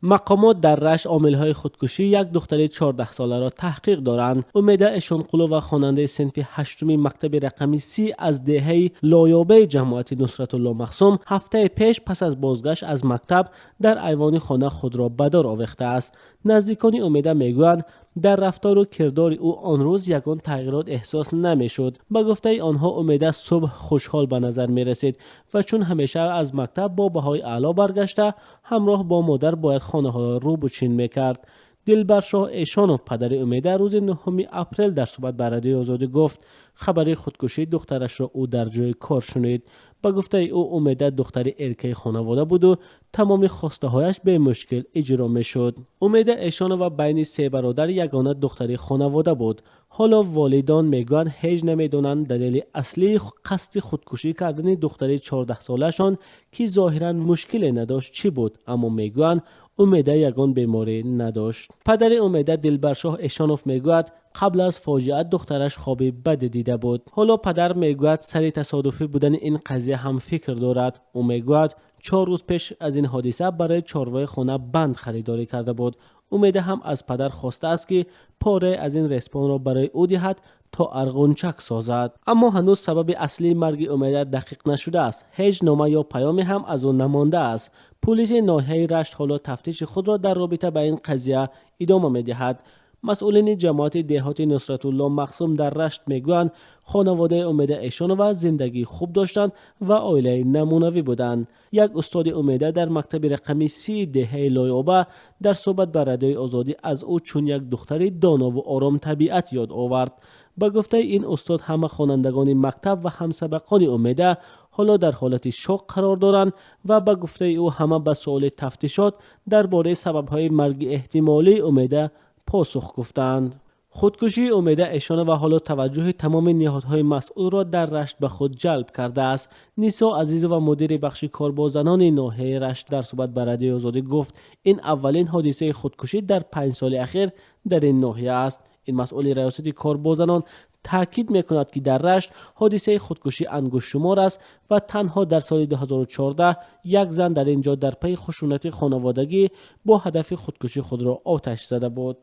Мақомот дар Рашт омилҳои худкушии як духтари 14-соларо таҳқиқ доранд. Умеда Эшонқулова, хонандаи синфи ҳаштуми мактаби рақами 30 аз деҳаи Лоёбаи ҷамоати Нусратулло Махсум, ҳафтаи пеш пас аз бозгашт аз мактаб дар айвони хона худро ба дор овехтааст. Наздикони Умеда мегӯянд, дар рафтору кирдори ӯ он рӯз ягон тағйирот эҳсос намешуд. Ба гуфтаи онҳо, Умеда субҳ хушҳол ба назар мерасид ва чун ҳамеша аз мактаб бо баҳои аъло баргашта, ҳамроҳ бо модар бояд хонаҳоро рӯбучин мекард. Дилбаршоҳ Эшонов, падари Умеда, рӯзи 9 апрел дар суҳбат ба Радиои Озодӣ гуфт, хабари худкушии духтарашро ӯ дар ҷои кор шунид. Ба гуфтаи ӯ, Умеда духтари эркаи хонавода буду тамоми хостаҳояш бемушкил иҷро мешуд. Умеда Эшонова байни се бародар ягона духтари хонавода буд. Ҳоло волидон мегӯянд, ҳеҷ намедонанд далели аслии қасди худкушӣ кардани духтари 14-солаашон, ки зоҳиран мушкиле надошт, чӣ буд, аммо мегӯянд, Умеда ягон беморӣ надошт. Падари Умеда, Дилбаршоҳ Эшонов, мегӯяд, қабл аз фоҷиа духтараш хоби баде дида буд. Ҳоло падар мегӯяд, сари тасодуфӣ будани ин қазия ҳам фикр дорад. Ӯ мегӯяд, 4 рӯз пеш аз ин ҳодиса барои чорвои хона банд харидорӣ карда буд. Умеда ҳам аз падар хостааст, ки порае аз ин респонро барои ӯ диҳад, то арғунчак созад. Аммо ҳанӯз сабаби аслии марги Умеда дақиқ нашудааст. Ҳеҷ нома ё паёме ҳам аз ӯ намондааст. Пулиси ноҳияи Рашт ҳоло тафтиши худро дар робита ба ин қазия идома медиҳад. Масъулини ҷамоати деҳоти Нусратулло Махсум дар Рашт мегӯянд, хонаводаи Умеда Эшонова зиндагии хуб доштанд ва оилаи намунавӣ буданд. Як устоди Умеда дар мактаби рақами 30-и деҳаи Лойоба дар суҳбат ба Радиои Озодӣ аз ӯ чун як духтари донову оромтабиат ёд овард. Ба гуфтаи ин устод, ҳама хонандагони мактаб ва ҳамсабақони Умеда ҳоло дар ҳолати шок қарор доранд ва ба гуфтаи ӯ, ҳама ба суоли тафтишот дар бораи сабабҳои марги эҳтимолии Умеда посух гуфтаанд. Худкушии Умеда Эшонова ҳоло таваҷҷӯҳи тамоми ниҳодҳои масъулро дар Рашт ба худ ҷалб кардааст. Нисо Азизова, мудири бахши кор бо занони ноҳияи Рашт, дар суҳбат ба Радиои Озодӣ гуфт, ин аввалин ҳодисаи худкушӣ дар 5 соли ахир дар ин ноҳия аст. Ин масъули раёсати кор бо занон таъкид мекунад, ки дар Рашт ҳодисаи худкушӣ ангуштшумор аст ва танҳо дар соли 2014 як зан дар ин ҷо дар пайи хушунати хонаводагӣ бо ҳадафи худкушӣ худро оташ зада буд.